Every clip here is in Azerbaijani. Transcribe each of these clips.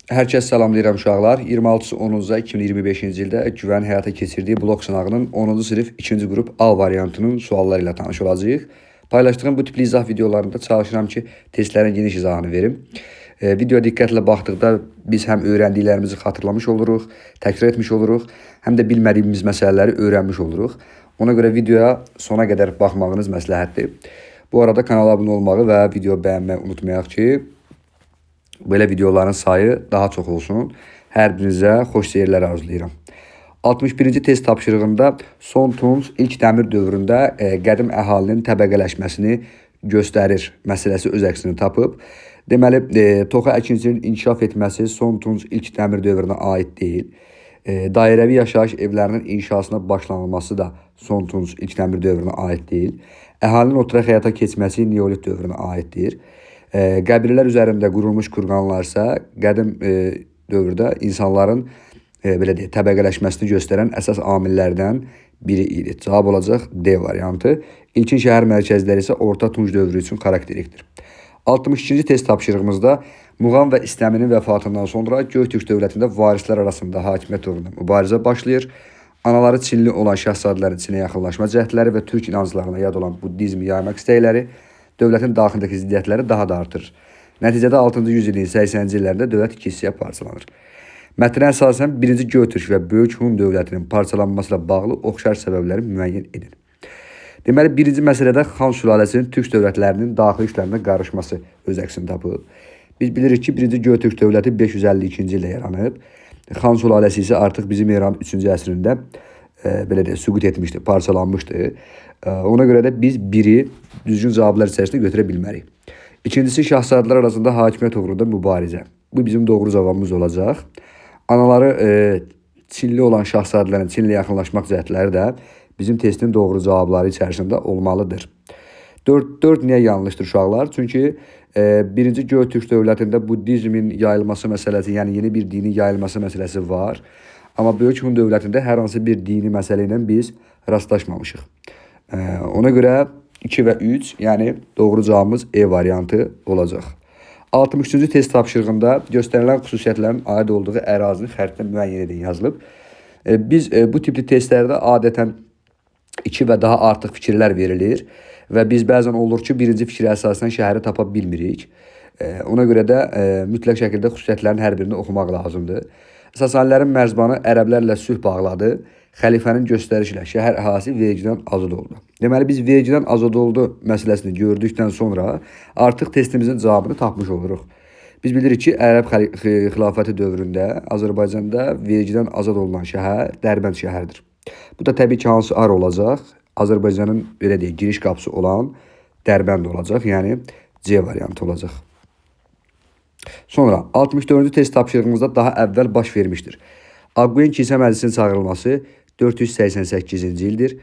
Hər kəs salamlayıram uşaqlar. 26.10.2025-ci ildə Güvən həyata keçirdiyi blok sınağının 10-cu sinif 2-ci qrup A variantının sualları ilə tanış olacağıq. Paylaşdığım bu tipli izah videolarında çalışıram ki, testlərin geniş izahını verim. Videoya diqqətlə baxdıqda biz həm öyrəndiklərimizi xatırlamış oluruq, təkrar etmiş oluruq, həm də bilmədiyimiz məsələləri öyrənmiş oluruq. Ona görə videoya sona qədər baxmağınız məsləhətdir. Bu arada kanala abunə olmağı və video bəyənməyi unutmayaq ki, belə videoların sayı daha çox olsun. Hər birinizə xoş seyirlər arzulayıram. 61-ci test tapşırığında son Tunc ilk dəmir dövründə qədim əhalinin təbəqələşməsini göstərir məsələsi öz əksini tapıb. Deməli, toxa əkinçiliyin inkişaf etməsi son Tunc ilk dəmir dövrünə aid deyil. Dairəvi yaşayış evlərinin inşasına başlanılması da son Tunc ilk dəmir dövrünə aid deyil. Əhalinin oturaq həyata keçməsi neolit dövrünə aiddir. Qəbirlər üzərində qurulmuş kurqanlar isə qədim dövrdə insanların belə deyək, təbəqələşməsini göstərən əsas amillərdən biri idi. Cavab olacaq D variantı. İlkin şəhər mərkəzləri isə Orta Tunc dövrü üçün xarakterikdir. 62-ci test tapşırığımızda Muğan və İstəminin vəfatından sonra Göytürk dövlətində varislər arasında hakimiyyət uğrunda mübarizə başlayır. Anaları Çinli olan şahzadələrin Çinə yaxınlaşma cəhdləri və türk inanclarına yad olan buddizmi yaymaq istəkləri dövlətin daxilindəki ziddiyyətləri daha da artırır. Nəticədə 6-cı yüzilliyin 80-ci illərində dövlət iki hissəyə parçalanır. Mətnə əsasən 1-ci Göytürk və Böyük Hun dövlətinin parçalanması ilə bağlı oxşar səbəbləri müəyyən edin. Deməli, birinci məsələdə Xan sülaləsinin türk dövlətlərinin daxili işlərinə qarışması öz əksini tapıb. Biz bilirik ki, 1-ci Göytürk dövləti 552-ci ildə yaranıb. Xan sülaləsi isə artıq bizim eranın 3-cü əsrində belə deyək, süqut etmişdi, parçalanmışdı. Ona görə də biz biri düzgün cavablar içərisində götürə bilmərik. İkincisi, şahzadələr arasında hakimiyyət uğrunda mübarizə. Bu bizim doğru cavabımız olacaq. Anaları Çinli olan şahzadələrin Çinlə yaxınlaşmaq cəhdləri də bizim testin doğru cavabları içərisində olmalıdır. 4 niyə yanlışdır uşaqlar? Çünki 1-ci Göytürk dövlətində buddizmin yayılması məsələsi, yəni yeni bir dinin yayılması məsələsi var. Amma Böyük Hun dövlətində hər hansı bir dini məsələ ilə biz rastlaşmamışıq. Ona görə 2 və 3, yəni doğru cavabımız E variantı olacaq. 63-cü test tapşırığında göstərilən xüsusiyyətlərin aid olduğu ərazini xəritədə müəyyən edin yazılıb. Biz bu tipli testlərdə adətən 2 və daha artıq fikirlər verilir və biz bəzən olur ki, birinci fikrə əsasən şəhəri tapa bilmirik. Ona görə də mütləq şəkildə xüsusiyyətlərin hər birini oxumaq lazımdır. Sasanilərin mərzbanı ərəblərlə sülh bağladı. Xəlifənin göstərişi ilə şəhər əhalisi vergidən azad oldu. Deməli, biz vergidən azad oldu məsələsini gördükdən sonra artıq testimizin cavabını tapmış oluruq. Biz bilirik ki, Ərəb xilafəti dövründə Azərbaycanda vergidən azad olunan şəhər Dərbənd şəhəridir. Bu da təbii ki, hansı ar olacaq? Azərbaycanın belə deyək, giriş qapısı olan Dərbənd olacaq, yəni C variantı olacaq. Sonra 64-cü test tapşırığımızda daha əvvəl baş vermişdir. Ağquyen kilsə məclisinin çağırılması 488-ci ildir.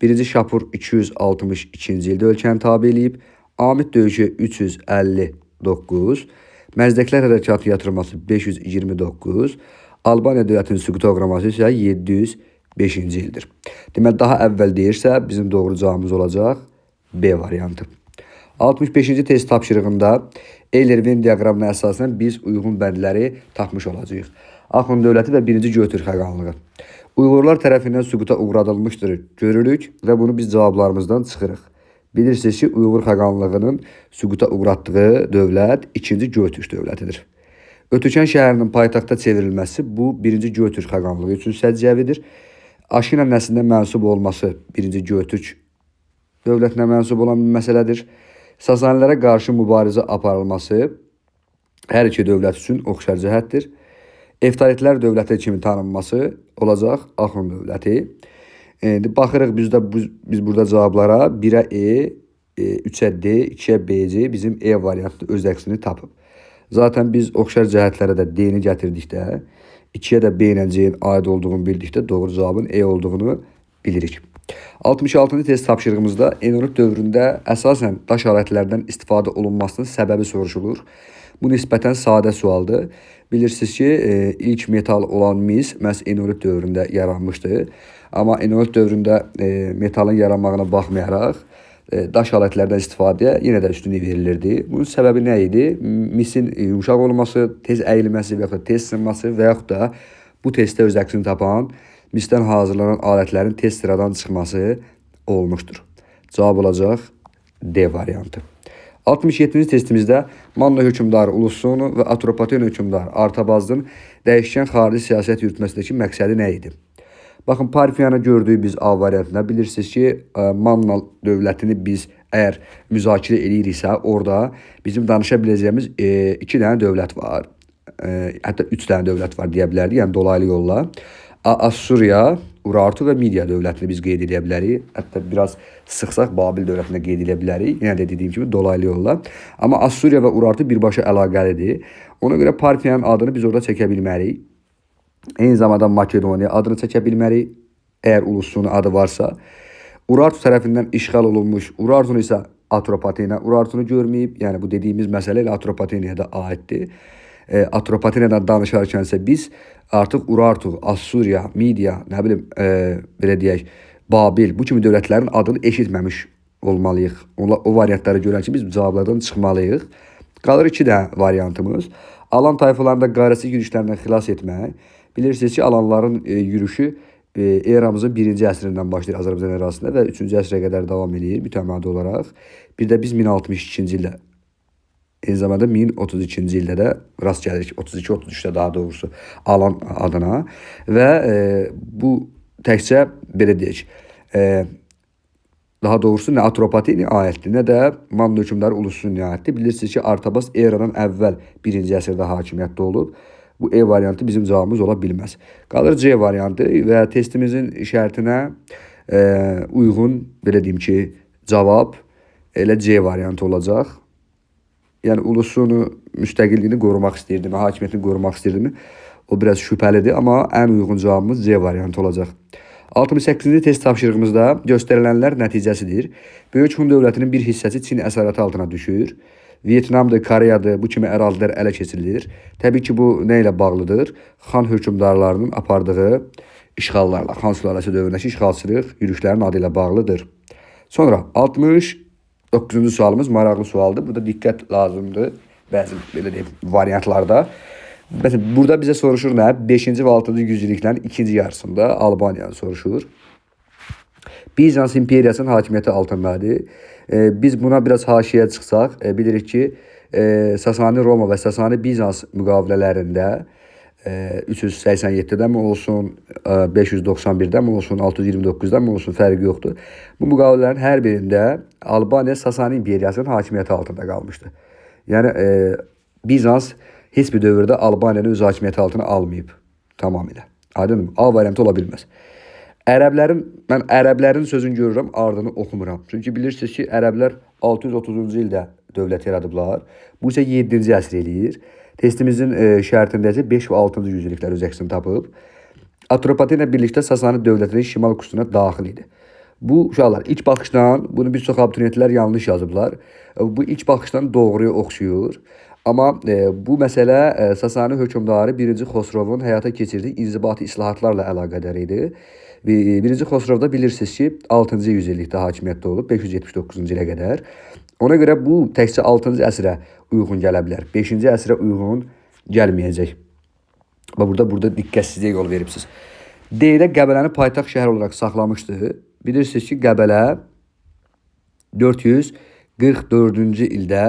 1-ci Şapur 262-ci ildə ölkəni tabe eləyib. Amid döyüşü 359, Məzdəklər hərəkatı yatırılması 529, Albaniya dövlətinin süquta uğraması isə 705-ci ildir. Deməli, daha əvvəl deyirsə, bizim doğru cavabımız olacaq B variantı. 65-ci test tapşırığında Euler-Venn diaqramına əsasən biz uyğun bəndləri tapmış olacağıq. Axund dövləti və 1-ci Göytürk xaqanlığı. Uyğurlar tərəfindən süquta uğradılmışdır görürük və bunu biz cavablarımızdan çıxırıq. Bilirsiniz ki, Uyğur xaqanlığının süquta uğratdığı dövlət 2-ci Göytürk dövlətidir. Ötükən şəhərinin paytaxta çevrilməsi bu 1-ci Göytürk xaqanlığı üçün səciyyəvidir. Aşina nəslinə mənsub olması 1-ci Göytürk dövlətinə mənsub olan bir məsələdir. Sasanilərə qarşı mübarizə aparılması hər iki dövlət üçün oxşar cəhətdir. Eftalitlər dövləti kimi tanınması olacaq Axund dövləti. İndi baxırıq biz burada cavablara 1-ə E, 3-ə D, 2-yə BC bizim E variantı öz əksini tapıb. Zaten biz oxşar cəhətlərə də D-ni gətirdikdə, 2-yə də B ilə C-nin aid olduğunu bildikdə doğru cavabın E olduğunu bilirik. 66-cı test tapşırığımızda eneolit dövründə əsasən daş alətlərdən istifadə olunmasının səbəbi soruşulur. Bu nisbətən sadə sualdır. Bilirsiniz ki, ilk metal olan mis məhz eneolit dövründə yaranmışdı. Amma eneolit dövründə metalın yaranmağına baxmayaraq, daş alətlərdən istifadəyə yenə də üstünlük verilirdi. Bunun səbəbi nə idi? Misin yumşaq olması, tez əyilməsi və yaxud da tez sınması və yaxud da bu testdə öz əksini tapan misdən hazırlanan alətlərin tez sıradan çıxması olmuşdur. Cavab olacaq D variantı. 67-ci testimizdə Manna hökmdarı Ulussunu və Atropatena hökmdarı Artabazdın dəyişkən xarici siyasət yürütməsindəki məqsədi nə idi? Baxın, Parfiyanı gördüyü biz A variantında bilirsiniz ki, Manna dövlətini biz əgər müzakirə eləyiriksə, orada bizim danışa biləcəyimiz 2 dənə dövlət var. Hətta 3 dənə dövlət var deyə bilərdik, yəni dolaylı yolla. Assuriya, Urartu və Midiya dövlətini biz qeyd edə bilərik. Hətta biraz sıxsaq Babil dövlətini də qeyd edə bilərik. Yenə də dediyim kimi dolaylı yolla. Amma Assuriya və Urartu birbaşa əlaqəlidir. Ona görə Parfiyanın adını biz orada çəkə bilmərik. Eyni zamanda Makedoniya adını çəkə bilmərik. Əgər Ulusunun adı varsa. Urartu tərəfindən işğal olunmuş, Urartunu isə Atropatena, Urartunu görməyib. Yəni bu dediyimiz məsələ elə Atropatenaya da aiddir. Atropatenadan danışarkən isə biz artıq Urartu, Assuriya, Midiya, nə bilim, belə deyək, Babil, bu kimi dövlətlərin adını eşitməmiş olmalıyıq. O variantları görən ki, biz cavablardan çıxmalıyıq. Qalır 2 dənə variantımız. Alan tayfalarında qarəsi yürüşlərindən xilas etmək. Bilirsiniz ki, alanların yürüşü eramızın 1-ci əsrindən başlayır Azərbaycan ərazisində və 3-cü əsrə qədər davam eləyir mütəmadi olaraq. Bir də biz 1062-ci ildə, eyni zamanda 1032-ci ildə də rast gəlirik. 32-33-də daha doğrusu Alan adına və bu təkcə belə deyək, daha doğrusu nə Atropatenia aiddir, nə də Manna hökmdarı Ulusunuya aiddir. Bilirsiniz ki, Artabaz eradan əvvəl 1-ci əsrdə hakimiyyətdə olub. Bu E variantı bizim cavabımız ola bilməz. Qalır C variantı və testimizin şərtinə uyğun, belə deyim ki, cavab elə C variantı olacaq. Yəni Ulusunu müstəqilliyini qorumaq istəyirdimi, hakimiyyətini qorumaq istəyirdimi? O biraz şübhəlidir, amma ən uyğun cavabımız C variantı olacaq. 68-ci test tapşırığımızda göstərilənlər nəticəsidir. Böyük Hun dövlətinin bir hissəsi Çin əsarəti altına düşür. Vyetnamdır, Koreyadır, bu kimi ərazilər ələ keçirilir. Təbii ki, bu nə ilə bağlıdır? Xan hökmdarlarının apardığı işğallarla, Xan sülaləsi dövründəki işğalçılıq yürüşlərin adı ilə bağlıdır. Sonra 69-cu sualımız maraqlı sualdır. Burada diqqət lazımdır bəzi belə deyim variantlarda. Məsələn, burada bizə soruşur nə? 5-ci və 6-cı yüzilliklərin ikinci yarısında Albaniyanı soruşur. Bizans imperiyasının hakimiyyəti altındadır. Biz buna biraz haşiyə çıxsaq, bilirik ki, Sasani Roma və Sasani Bizans müqavilələrində 387-də mi olsun, 591-də mi olsun, 629-da mı olsun, fərqi yoxdur. Bu müqavilələrin hər birində Albaniya Sasani imperiyasının hakimiyyəti altında qalmışdı. Yəni Bizans heç bir dövrdə Albaniyanı öz hakimiyyəti altına almayıb tamamilə. Aydınmı? A variantı ola bilməz. Ərəblərin, mən ərəblərin sözünü görürəm, ardını oxumuram. Çünki bilirsiniz ki, ərəblər 630-cu ildə dövlət yaradıblar. Bu isə 7-ci əsr eləyir. Testimizin şərtində isə 5 və 6-cı yüzilliklər öz əksini tapıb. Atropatena birlikdə Sasani dövlətinin şimal qütbünə daxil idi. Bu uşaqlar ilk baxışdan bunu bir çox abituriyentlər yanlış yazıblar. Bu ilk baxışdan doğruya oxşuyur. Amma bu məsələ Sasani hökmdarı 1-ci Xosrovun həyata keçirdiyi inzibati islahatlarla əlaqədar idi. 1-ci Xosrovda bilirsiniz ki, 6-cı yüzillikdə hakimiyyətdə olub 579-cu ilə qədər. Ona görə bu təkcə 6-cı əsrə uyğun gələ bilər. 5-ci əsrə uyğun gəlməyəcək. Və burada diqqətsizliyə yol veribsiniz. D-də Qəbələni paytaxt şəhər olaraq saxlamışdı. Bilirsiniz ki, Qəbələ 444-cü ildə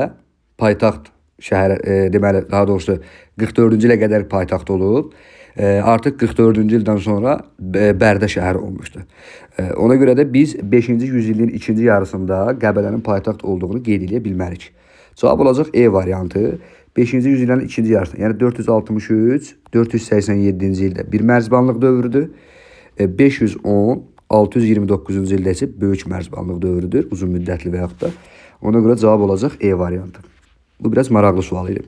paytaxt şəhər, deməli, daha doğrusu 44-cü ilə qədər paytaxt olub. Artıq 44-cü ildən sonra Bərdə şəhəri olmuşdu. Ona görə də biz 5-ci yüzilliyin ikinci yarısında Qəbələnin paytaxt olduğunu qeyd edə bilmərik. Cavab olacaq E variantı. 5-ci yüzilliyin ikinci yarısında, yəni 463, 487-ci ildə bir mərzbanlıq dövrüdür. 510, 629-cu ildə isə böyük mərzbanlıq dövrüdür, uzun müddətli və yaxud da. Ona görə cavab olacaq E variantı. Bu biraz maraqlı sual idi.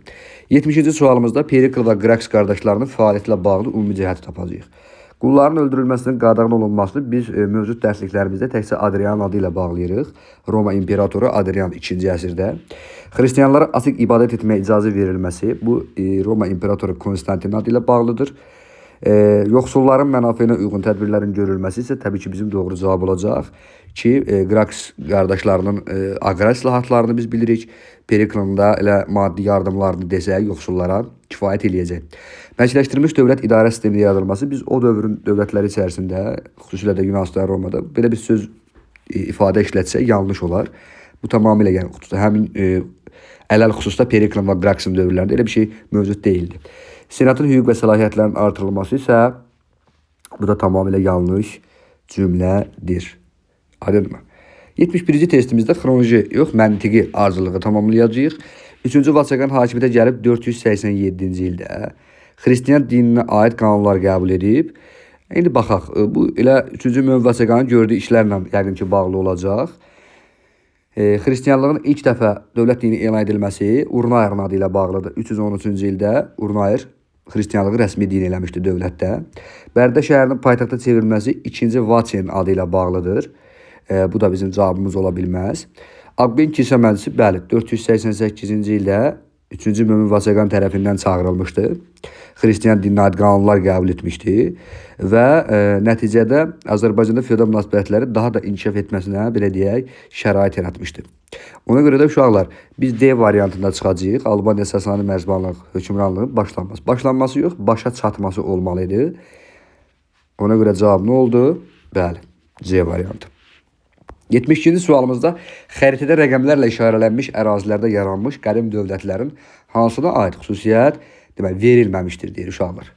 70-ci sualımızda Perikl və Qraks qardaşlarının fəaliyyəti ilə bağlı ümumi cəhəti tapacağıq. Qulların öldürülməsinin qadağan olunmasını biz mövcud dərsliklərimizdə təkcə Adrian adı ilə bağlayırıq. Roma imperatoru Adrian 2-ci əsrdə. Xristianlara açıq ibadət etməyə icazə verilməsi bu Roma imperatoru Konstantin adı ilə bağlıdır. Yoxsulların mənafeyinə uyğun tədbirlərin görülməsi isə təbii ki, bizim doğru cavab olacaq ki, Qraks qardaşlarının aqrar islahatlarını biz bilirik. Periklın da elə maddi yardımlarını desək yoxsullara kifayət eləyəcək. Mərkəzləşdirilmiş dövlət idarə sisteminin yaradılması biz o dövrün dövlətləri içərisində, xüsusilə də Yunanistan, Romada belə bir söz ifadə işlətsək yanlış olar. Bu tamamilə, yəni xüsusilə həmin ələl xüsusda Periklın və Qraksın dövrlərində elə bir şey mövcud deyildi. Senatın hüquq və səlahiyyətlərinin artırılması isə bu da tamamilə yanlış cümlədir. Aydınmı? 71-ci testimizdə xronoloji yox, məntiqi ardıcıllığı tamamlayacağıq. 3-cü Vaçaqan hakimiyyətə gəlib 487-ci ildə xristian dininə aid qanunlar qəbul edib. İndi baxaq, bu elə 3-cü Mömin Vaçaqanın gördüyü işlərlə yəqin ki, bağlı olacaq. Xristianlığın ilk dəfə dövlət dini elan edilməsi Urnayırın adı ilə bağlıdır. 313-cü ildə Urnayır xristianlığı rəsmi din eləmişdi dövlətdə. Bərdə şəhərinin paytaxta çevrilməsi 2-ci Vaçenin adı ilə bağlıdır. Bu da bizim cavabımız ola bilməz. Aqben kilsə məclisi, bəli, 488-ci ildə 3-cü Mömin Vaçaqan tərəfindən çağırılmışdı. Xristian dininə aid qanunlar qəbul etmişdi və nəticədə Azərbaycanda feodal münasibətləri daha da inkişaf etməsinə, belə deyək, şərait yaratmışdı. Ona görə də uşaqlar, biz D variantında çıxacağıq. Albaniya Sasani mərzbanlıq hökmranlığı başlanması. Başlanması yox, başa çatması olmalı idi. Ona görə cavab nə oldu? Bəli, C variantı. 72-ci sualımızda xəritədə rəqəmlərlə işarələnmiş ərazilərdə yaranmış qədim dövlətlərin hansına aid xüsusiyyət demək verilməmişdir deyir uşaqlar.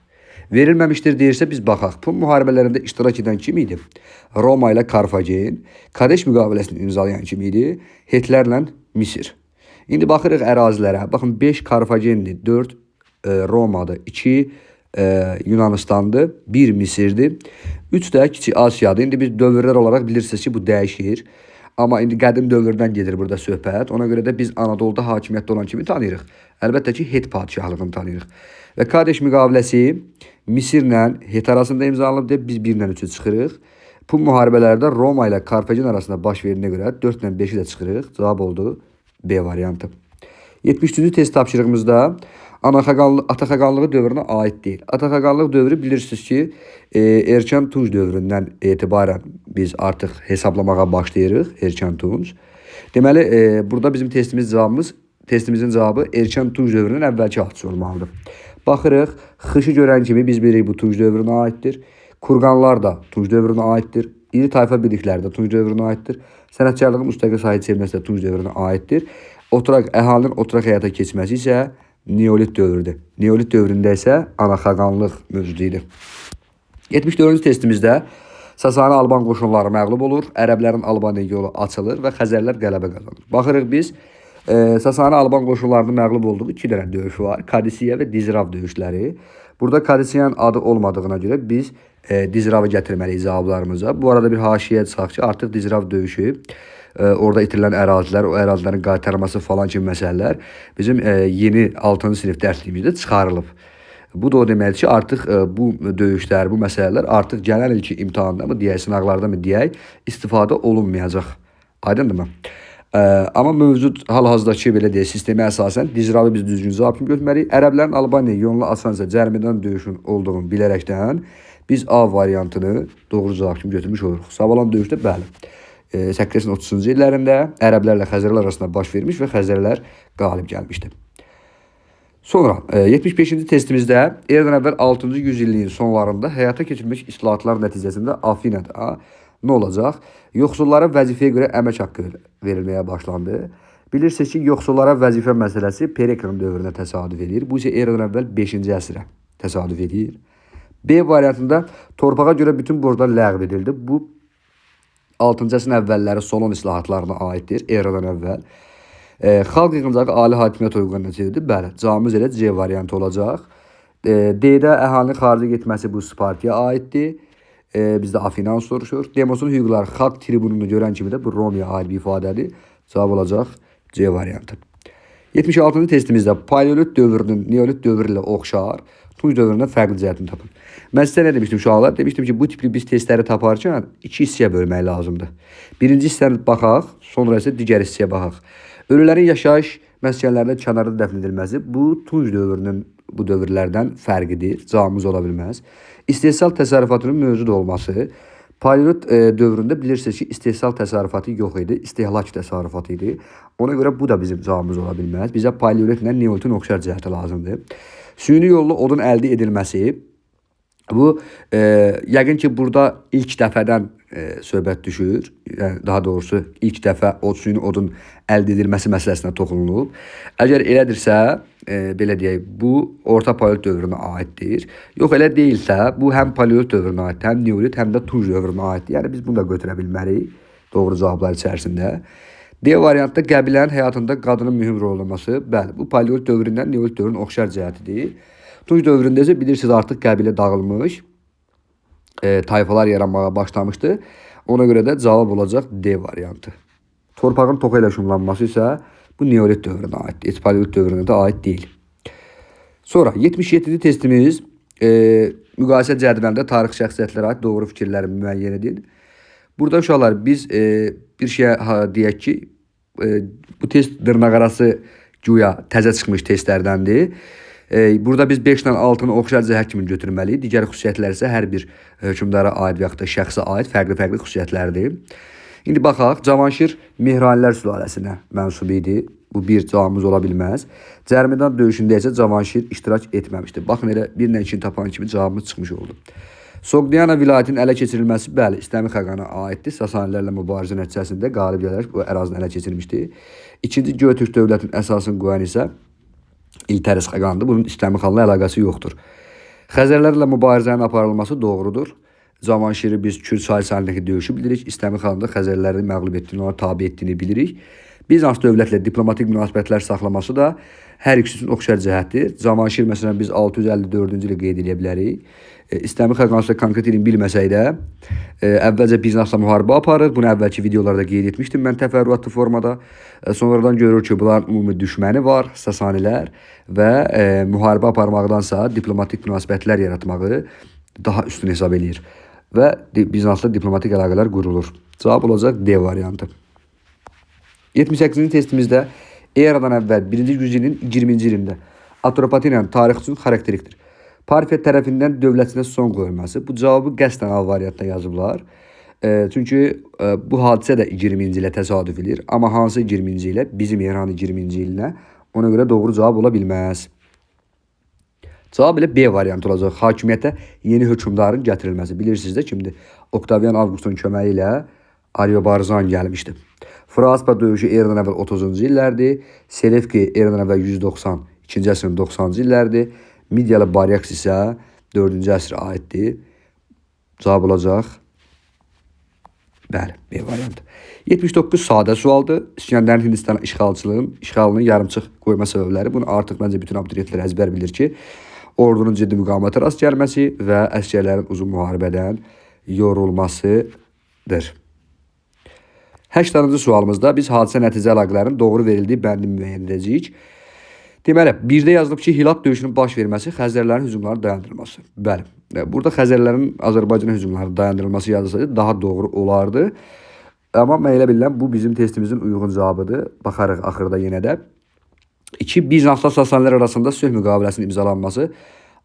Verilməmişdir deyirsə biz baxaq. Pun müharibələrində iştirak edən kim idi? Roma ilə Karfagen, Kadeş müqaviləsini imzalayan kim idi? Hetlərlə Misir. İndi baxırıq ərazilərə. Baxın 5 Karfagendir, 4 Romadır, 2 Yunanistandır, 1 Misirdir, 3 də Kiçik Asiyadır. İndi biz dövrlər olaraq bilirsiniz ki, bu dəyişir. Amma indi qədim dövrdən gedir burada söhbət. Ona görə də biz Anadoluda hakimiyyətdə olan kimi tanıyırıq. Əlbəttə ki, Het padşahlığını tanıyırıq. Və Kadeş müqaviləsi Misirlə Het arasında imzalanıb deyə biz 1 ilə 3-ü çıxırıq. Pun müharibələrdə Roma ilə Karfagen arasında baş verdiyinə görə 4 ilə 5-i də çıxırıq. Cavab oldu B variantı. 73-cü test tapşırığımızda Ataxaqanlığı dövrünə aid deyil. Ataxaqanlıq dövrü bilirsiniz ki, Erkən Tunc dövründən etibarən biz artıq hesablamağa başlayırıq. Erkən Tunc. Deməli, burada bizim testimizin cavabı Erkən Tunc dövrünün əvvəlki hadisə olmalıdır. Baxırıq, xışı görən kimi biz bilirik bu Tunc dövrünə aiddir. Kurqanlar da Tunc dövrünə aiddir. İri tayfa birlikləri də Tunc dövrünə aiddir. Sənətkarlığın müstəqil sahə çevrilməsi də Tunc dövrünə aiddir. Əhalinin oturaq həyata keçməsi isə Neolit dövrüdür. Neolit dövründə isə Anaxaqanlıq mövcud idi. 74-cü testimizdə Sasani Alban qoşunları məğlub olur, ərəblərin Albaniya yolu açılır və Xəzərlər qələbə qazanır. Baxırıq biz, Sasani Alban qoşunlarının məğlub olduğu 2 dənə döyüş var. Kadisiyə və Dizrav döyüşləri. Burada Kadisiyanın adı olmadığına görə biz Dizravı gətirməliyik cavablarımıza. Bu arada bir haşiyə çıxaq ki, artıq Dizrav döyüşü, orada itirilən ərazilər, o ərazilərin qaytarılması falan kimi məsələlər bizim yeni 6-cı sinif dərsliyimizdə çıxarılıb. Bu da o deməkdir ki, artıq bu döyüşlər, bu məsələlər artıq gələn ilki imtahanda mı deyək, sınaqlarda mı deyək, istifadə olunmayacaq. Aydındırmı? Amma mövcud hal-hazırdakı belə deyək, sistemə əsasən Dizravı biz düzgün cavab kimi götürməliyik. Ərəblərin Albaniya yolunu açan isə Cərmidan döyüşün olduğunu bilərəkdən biz A variantını doğru cavab kimi götürmüş oluruq. Savalan döyüşdə bəli. 830-cu illərində ərəblərlə Xəzərlər arasında baş vermiş və Xəzərlər qalib gəlmişdi. Sonra 75-ci testimizdə eradan əvvəl 6-cı yüzilliyin sonlarında həyata keçirilmiş islahatlar nəticəsində Afinada nə olacaq? Yoxsullara vəzifəyə görə əmək haqqı verilməyə başlandı. Bilirsiniz ki, yoxsullara vəzifə məsələsi Periklın dövrünə təsadüf edir. Bu isə eradan əvvəl 5-ci əsrə təsadüf edir. B variantında torpağa görə bütün borclar ləğv edildi. Bu 6-cı əsrin əvvəlləri Solon islahatlarına aiddir, eradan əvvəl. Xalq yığıncağı ali hakimiyyət orqanına çevrildi. Bəli, cavabımız elə C variantı olacaq. D-də əhalinin xaricə getməsi bu Spartaya aiddir. Bizdə Afinan soruşur. Demosun hüquqları xalq tribununu görən kimi də bu Romaya aid bir ifadədir. Cavab olacaq C variantı. 76-cı testimizdə Paleolit dövrünün Neolit dövrü ilə oxşar, Tunc dövründən fərqli cəhətini tapın. Mən sizə nə demişdim uşaqlar? Demişdim ki, bu tipli biz testləri taparkən iki hissəyə bölmək lazımdır. Birinci hissəni baxaq, sonra isə digər hissəyə baxaq. Ölülərin yaşayış məskənlərində kənarda dəfn edilməsi bu Tunc dövrünün bu dövrlərdən fərqidir. Cavabımız ola bilməz. İstehsal təsərrüfatının mövcud olması. Paleolit dövründə bilirsiniz ki, istehsal təsərrüfatı yox idi, istehlak təsərrüfatı idi. Ona görə bu da bizim cavabımız ola bilməz. Bizə paleolitlə neolitin oxşar cəhəti lazımdır. Süni yolla odun əldə edilməsi. Bu, yəqin ki, burada ilk dəfədən söhbət düşür. Yəni, daha doğrusu, ilk dəfə o süni odun əldə edilməsi məsələsinə toxunulub. Əgər elədirsə, belə deyək, bu orta paleolit dövrünə aiddir. Yox, elə deyilsə, bu həm paleolit dövrünə aiddir, həm neolit, həm də tunc dövrünə aiddir. Yəni, biz bunu da götürə bilmərik doğru cavablar içərisində. D variantda qəbilənin həyatında qadının mühüm rol oynaması. Bəli, bu paleolit dövründən neolit dövrünün oxşar cəhətidir. Tunc dövründə isə bilirsiniz artıq qəbilə dağılmış, tayfalar yaranmağa başlamışdı. Ona görə də cavab olacaq D variantı. Torpağın toxa ilə şumlanması isə bu neolit dövrünə aiddir. Heç paleolit dövrünə də aid deyil. Sonra 77-ci testimiz müqayisə cədvəlində tarix şəxsiyyətlərə aid doğru fikirləri müəyyən edin. Burada uşaqlar biz bir şeyə deyək ki, bu test dırnaqarası güya təzə çıxmış testlərdəndir. Burada biz 5 ilə 6-nı oxşar cəhət kimi götürməliyik. Digər xüsusiyyətlər isə hər bir hökmdara aid və yaxud da şəxsə aid fərqli-fərqli xüsusiyyətlərdir. İndi baxaq, Cavanşir Mehranilər sülaləsinə mənsub idi. Bu bir cavabımız ola bilməz. Cərmidan döyüşündə isə Cavanşir iştirak etməmişdi. Baxın, elə 1 ilə 2-ni tapan kimi cavabımız çıxmış oldu. Soqdiana vilayətinin ələ keçirilməsi, bəli, İstəmi xaqana aiddir. Sasanilərlə mübarizə nəticəsində qalib gələrək bu ərazini ələ keçirmişdi. İkinci Göytürk dövlətinin əsasını qoyan isə İltəriz xaqandır. Bunun İstəmi xanla əlaqəsi yoxdur. Xəzərlərlə mübarizənin aparılması doğrudur. Cavanşiri biz Kür çayı sahilindəki döyüşü bilirik. İstəmi xanın da Xəzərləri məğlub etdiyini, ona tabe etdiyini bilirik. Bizans dövlətlə diplomatik münasibətlər saxlaması da hər ikisi üçün oxşar cəhətdir. Cavanşir məsələn biz 654-cü ili qeyd edə bilərik. İstəmi xaqan isə konkret ilini bilməsək də əvvəlcə Bizansla müharibə aparır. Bunu əvvəlki videolarda qeyd etmişdim mən təfərrüatlı formada. Sonradan görür ki, bunların ümumi düşməni var, Sasanilər və müharibə aparmaqdansa diplomatik münasibətlər yaratmağı daha üstün hesab eləyir və Bizansla diplomatik əlaqələr qurulur. Cavab olacaq D variantı. 78-ci testimizdə eradan əvvəl 1-ci yüzyılın 20-ci ilində Atropatena tarix üçün xarakterikdir. Parfiya tərəfindən dövlətinə son qoyulması. Bu cavabı qəsdən A variantına yazıblar. Çünki bu hadisə də 20-ci ilə təsadüf edir. Amma hansı 20-ci ilə? Bizim eranın 20-ci ilinə. Ona görə doğru cavab ola bilməz. Cavab elə B variantı olacaq. Hakimiyyətə yeni hökmdarın gətirilməsi. Bilirsiniz də kimdir? Oktavian Avqustun köməyi ilə Ariobarzan gəlmişdi. Fraspa döyüşü eradan əvvəl 30-cu illərdir. Selevki eradan əvvəl 190, 2-ci əsrin 90-cı illərdir. Midiyalı Baryaks isə 4-cü əsrə aiddir. Cavab olacaq. Bəli, B variantı. 79 sadə sualdır. İsgəndərin Hindistan işğalının yarımçıq qoyma səbəbləri. Bunu artıq məncə bütün abituriyentlər əzbər bilir ki, ordunun ciddi müqavimətə rast gəlməsi və əsgərlərin uzun müharibədən yorulmasıdır. 80-cı sualımızda biz hadisə nəticə əlaqələrinin doğru verildiyi bəndini müəyyən edəcəyik. Deməli, birdə yazılıb ki, Hilat döyüşünün baş verməsi Xəzərlərin hücumlarının dayandırılması. Bəli, burada Xəzərlərin Azərbaycana hücumlarının dayandırılması yazılsaydı daha doğru olardı. Amma mən elə bilirəm, bu bizim testimizin uyğun cavabıdır. Baxarıq axırda yenə də. 2. Bizansla Sasanilər arasında sülh müqaviləsinin imzalanması,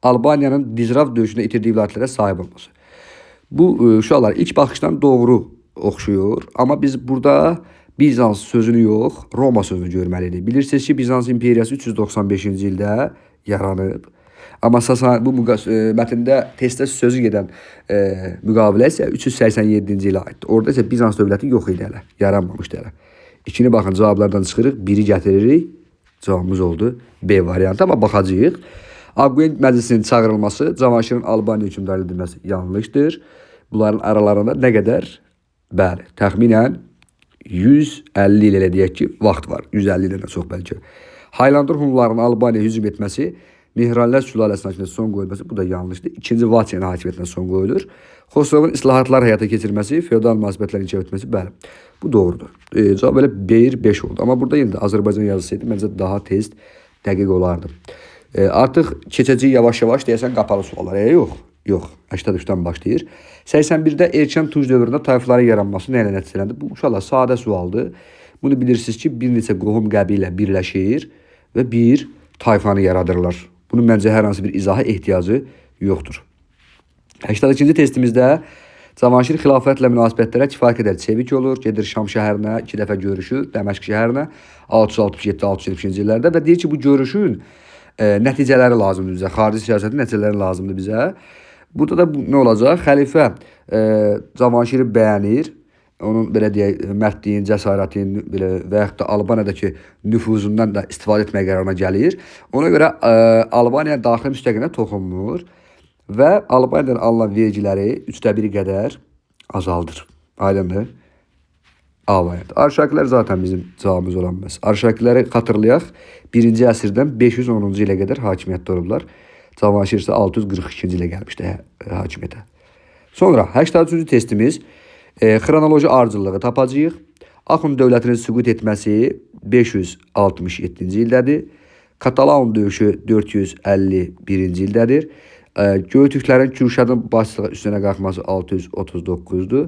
Albaniyanın Dizrav döyüşündə itirdiyi vilayətlərə sahib olması. Bu uşaqlar ilk baxışdan doğru oxşuyur. Amma biz burada Bizans sözünü yox, Roma sözünü görməliyik. Bilirsiniz ki, Bizans imperiyası 395-ci ildə yaranıb. Amma Sasani, bu mətndə testdə sözü gedən müqavilə isə 387-ci ilə aiddir. Orada isə Bizans dövləti yox idi hələ, yaranmamışdı hələ. İkini baxın cavablardan çıxırıq, biri gətiririk. Cavabımız oldu B variantı, amma baxacağıq. Aquin məclisinin çağırılması, Cavanşirin Albaniya hökmdarı edilməsi yanlışdır. Bunların aralarında nə qədər? Bəli, təxminən 150 il elə deyək ki, vaxt var. 150 ildən də çox bəlkə. Haylandur Hunlarının Albaniyaya hücum etməsi, Mehranilər sülaləsinin hakimiyyətinə son qoyulması, bu da yanlışdır. İkinci Vatiyanın hakimiyyətinə son qoyulur. Xosrovun islahatlar həyata keçirməsi, feodal münasibətlərin inkişaf etməsi, bəli, bu doğrudur. Cavab elə 1-5 oldu. Amma burada yenə də Azərbaycan yazılsaydı, məncə daha tez dəqiq olardı. Artıq keçəcəyik yavaş-yavaş, deyəsən qapalı suallar. Yox, yox, 83-dən başlayır. 81-də erkən Tunc dövründə tayfaların yaranması nə ilə nəticələndi? Bu uşaqlar sadə sualdır. Bunu bilirsiniz ki, bir neçə qohum qəbilə birləşir və bir tayfanı yaradırlar. Bunun məncə hər hansı bir izaha ehtiyacı yoxdur. 82-ci testimizdə Cavanşir xilafətlə münasibətlərə kifayət qədər çevik olur. Gedir Şam şəhərinə, 2 dəfə görüşür, Dəməşq şəhərinə 667-672-ci illərdə və deyir ki, bu görüşün nəticələri lazımdır bizə. Xarici siyasətin nəticələri lazımdır bizə. Burada da nə olacaq? Xəlifə Cavanşiri bəyənir. Onun belə deyək, mərdliyin, cəsarətin belə və yaxud da Albaniyadakı nüfuzundan da istifadə etmək qərarına gəlir. Ona görə Albaniya daxili müstəqillinə toxunmur və Albaniyadan alınan vergiləri 3də 1 qədər azaldır. Aydındır? A variantı. Arşakilər zaten bizim cavabımız ola bilməz. Arşakiləri xatırlayaq. 1-ci əsrdən 510-cu ilə qədər hakimiyyətdə olublar. Cavanşir isə 642-ci ilə gəlmişdi hakimiyyətə. Sonra 83-cü testimiz xronoloji ardıcıllığı tapacağıq. Axund dövlətinin süqut etməsi 567-ci ildədir. Katalaun döyüşü 451-ci ildədir. Göytürklərin Kürşadın başçılığı üstünə qalxması 639-dur.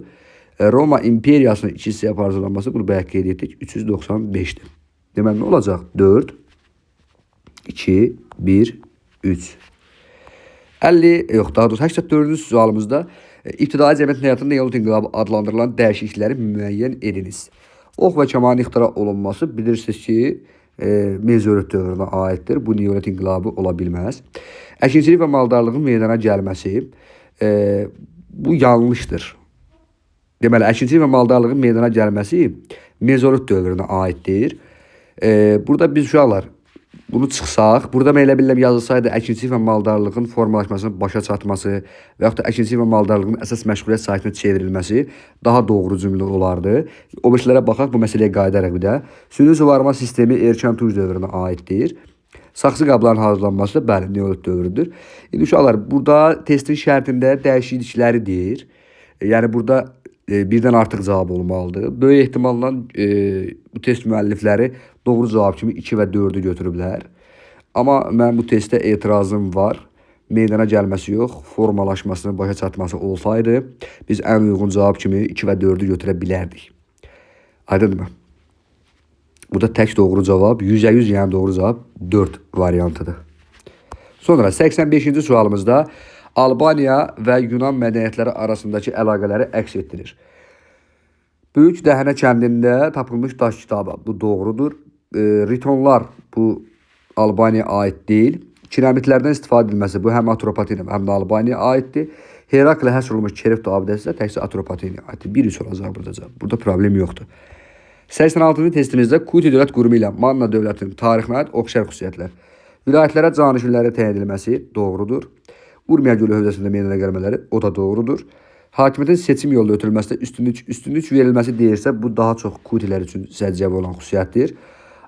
Roma imperiyasının iki hissəyə parçalanması, bunu bayaq qeyd etdik, 395-dir. Deməli, nə olacaq? 4, 2, 1, 3. 50, yox, daha doğrusu 84-cü sualımızda ibtidai cəmiyyət həyatında Neolit inqilabı adlandırılan dəyişiklikləri müəyyən ediniz. Ox və kamanın ixtira olunması bilirsiniz ki, mezolit dövrünə aiddir. Bu Neolit inqilabı ola bilməz. Əkinçilik və maldarlığın meydana gəlməsi bu yanlışdır. Deməli, əkinçilik və maldarlığın meydana gəlməsi mezolit dövrünə aiddir. Burada biz uşaqlar bunu çıxsaq, burada mən elə bilirəm yazılsaydı əkinçilik və maldarlığın formalaşmasının başa çatması və yaxud da əkinçilik və maldarlığın əsas məşğuliyyət sahəsinə çevrilməsi daha doğru cümlə olardı. O birisilərə baxaq, bu məsələyə qayıdaraq bir də. Süni suvarma sistemi erkən tunc dövrünə aiddir. Saxsı qabların hazırlanması da bəli, neolit dövrüdür. İndi uşaqlar, burada testin şərtində dəyişiklikləri deyir. Yəni burada birdən artıq cavab olmalıdır. Böyük ehtimalla bu test müəllifləri doğru cavab kimi 2 və 4-ü götürüblər. Amma mən bu testə etirazım var. Meydana gəlməsi yox, formalaşmasının başa çatması olsaydı, biz ən uyğun cavab kimi 2 və 4-ü götürə bilərdik. Aydındırmı? Burada tək doğru cavab, 100-ə 100 yəni doğru cavab 4 variantıdır. Sonra 85-ci sualımızda Albaniya və Yunan mədəniyyətləri arasındakı əlaqələri əks etdirir. Böyük Dəhənə kəndində tapılmış daş kitabı. Bu doğrudur. Ritonlar bu Albaniyaya aid deyil. Kiramitlərdən istifadə edilməsi bu həm Atropatena, həm də Albaniyaya aiddir. Heraklə həsr olunmuş Kerifto abidəsi də təkcə Atropatenaya aiddir. 1-3 olacaq burada cavab. Burada problem yoxdur. 86-cı testimizdə Kuti dövlət qurumu ilə Manna dövlətinin tarixinə aid oxşar xüsusiyyətlər. Vilayətlərə canişinlərə təyin edilməsi doğrudur. Urmiya gölü hövzəsində meydana gəlmələri o da doğrudur. Hakimiyyətin seçim yolunda ötürülməsində üstünlük verilməsi deyirsə, bu daha çox Kutilər üçün səciyyəvi olan xüsusiyyətdir.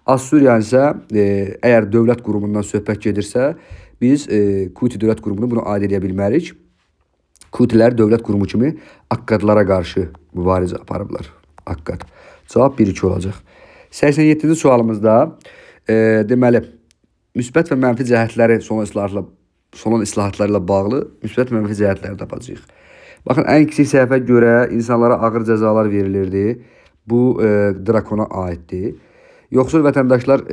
Assuriya isə əgər dövlət qurumundan söhbət gedirsə, biz Kuti dövlət qurumunu buna aid edə bilmərik. Kutilər dövlət qurumu kimi Akkadlara qarşı mübarizə aparıblar. Akkad. Cavab 1-2 olacaq. 87-ci sualımızda deməli, müsbət və mənfi cəhətləri Solon islahatları ilə bağlı müsbət və mənfi cəhətləri tapacağıq. Baxın, ən kiçik səhvə görə insanlara ağır cəzalar verilirdi. Bu drakona aiddir. Yoxsul vətəndaşlar,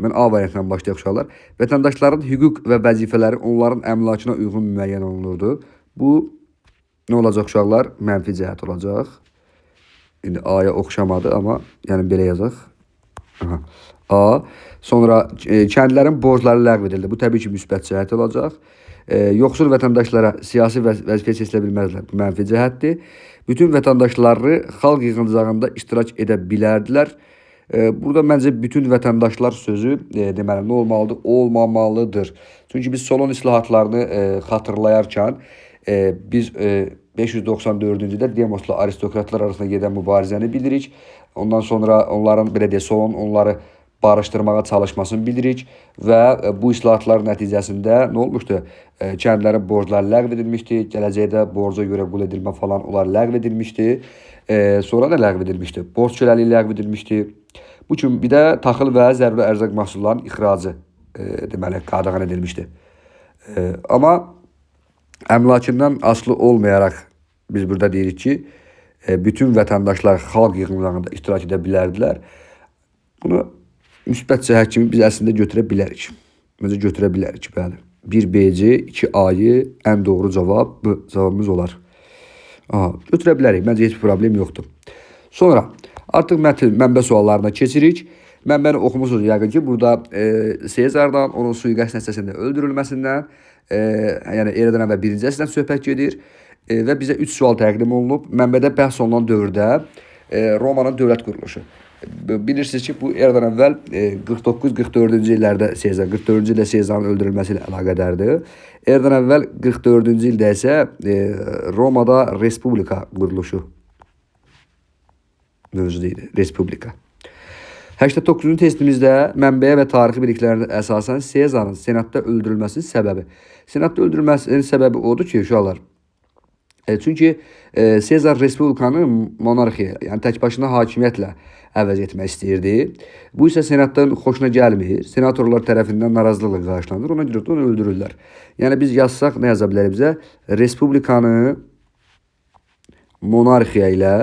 mən A variantından başlayaq uşaqlar. Vətəndaşların hüquq və vəzifələri onların əmlakına uyğun müəyyən olunurdu. Bu nə olacaq uşaqlar? Mənfi cəhət olacaq. İndi A-ya oxşamadı, amma yəni belə yazaq. Aha. A. Sonra kəndlərin borcları ləğv edildi. Bu təbii ki, müsbət cəhət olacaq. Yoxsul vətəndaşlara siyasi vəzifəyə seçilə bilməzlər. Bu mənfi cəhətdir. Bütün vətəndaşları xalq yığıncağında iştirak edə bilərdilər. Burada məncə bütün vətəndaşlar sözü deməli nə olmalıdır? Olmamalıdır. Çünki biz Solon islahatlarını xatırlayarkən biz 594-cü ildə Demosla aristokratlar arasında gedən mübarizəni bilirik. Ondan sonra onların belə deyək, Solon onları barışdırmağa çalışmasını bilirik və bu islahatlar nəticəsində nə olmuşdu? Kəndlərin borcları ləğv edilmişdi. Gələcəkdə borca görə qul edilmə falan onlar ləğv edilmişdi. Sonra nə ləğv edilmişdi? Borc köləliyi ləğv edilmişdi. Bu kimi bir də taxıl və zəruri ərzaq məhsullarının ixracı deməli qadağan edilmişdi. Amma əmlakından asılı olmayaraq biz burada deyirik ki, bütün vətəndaşlar xalq yığınlarında iştirak edə bilərdilər. Bunu müsbət cəhət kimi biz əslində götürə bilərik. Məncə götürə bilərik, bəli. 1BC, 2AY ən doğru cavab B cavabımız olar. Aha, götürə bilərik. Məncə heç bir problem yoxdur. Sonra artıq mətn mənbə suallarına keçirik. Mənbəni oxumusunuz yəqin ki, burada Sezardan, onun sui-qəsd nəticəsində öldürülməsindən, yəni eradan əvvəl 1-ci əsrdən söhbət gedir və bizə 3 sual təqdim olunub. Mənbədə bəhs olunan dövrdə Romanın dövlət quruluşu. Bilirsiniz ki, bu eradan əvvəl 49-44-cü illərdə Sezar, 44-cü ildə Sezarın öldürülməsi ilə əlaqədardır. Eradan əvvəl 44-cü ildə isə Romada Respublika quruluşu mövcud idi. Respublika. 89-cu testimizdə mənbəyə və tarixi biliklərinə əsasən Sezarın senatda öldürülməsinin səbəbi. Senatda öldürülməsinin səbəbi odur ki, uşaqlar, çünki Sezar Respublikanı monarxiya, yəni tək başına hakimiyyətlə əvəz etmək istəyirdi. Bu isə senatdan xoşuna gəlmir. Senatorlar tərəfindən narazılıqla qarşılanır. Ona görə də onu öldürürlər. Yəni biz yazsaq nə yaza bilərik bizə? Respublikanı monarxiya ilə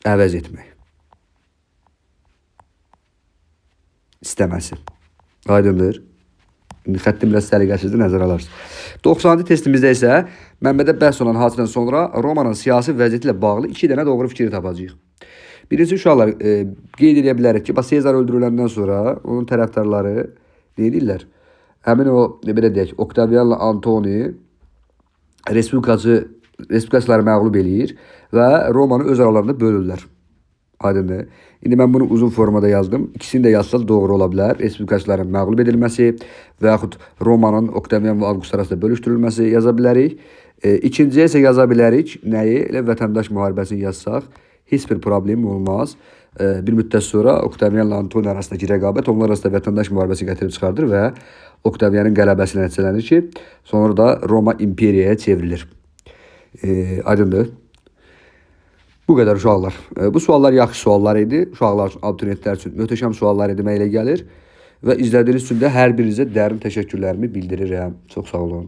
əvəz etmək istəməsi. Aydındır. İndi xəttim biraz səliqəsizdir, nəzərə alarsınız. 90-cı testimizdə isə mənbədə bəhs olan hadisədən sonra Romanın siyasi vəziyyəti ilə bağlı 2 dənə doğru fikri tapacağıq. Birincisi uşaqlar, qeyd edə bilərik ki, bax Sezar öldürüləndən sonra onun tərəfdarları nə edirlər? Həmin o, belə deyək, Oktavianla Antoni respublikaçıları məğlub eləyir və Romanı öz aralarında bölürlər. Aydındır. İndi mən bunu uzun formada yazdım. İkisini də yazsaq doğru ola bilər. Respublikaçıların məğlub edilməsi və yaxud Romanın Oktavian və Avqust arasında bölüşdürülməsi yaza bilərik. İkinciyə isə yaza bilərik. Nəyi? Elə vətəndaş müharibəsini yazsaq heç bir problem olmaz. Bir müddət sonra Oktavianla Antoni arasındakı rəqabət onlar arasında vətəndaş müharibəsi gətirib çıxardır və Oktavianın qələbəsi ilə nəticələnir ki, sonra da Roma imperiyaya çevrilir. Aydındır. Bu qədər uşaqlar. Bu suallar yaxşı suallar idi. Uşaqlar üçün, abituriyentlər üçün möhtəşəm suallar idi mənə elə gəlir. Və izlədiyiniz üçün də hər birinizə dərin təşəkkürlərimi bildirirəm. Çox sağ olun.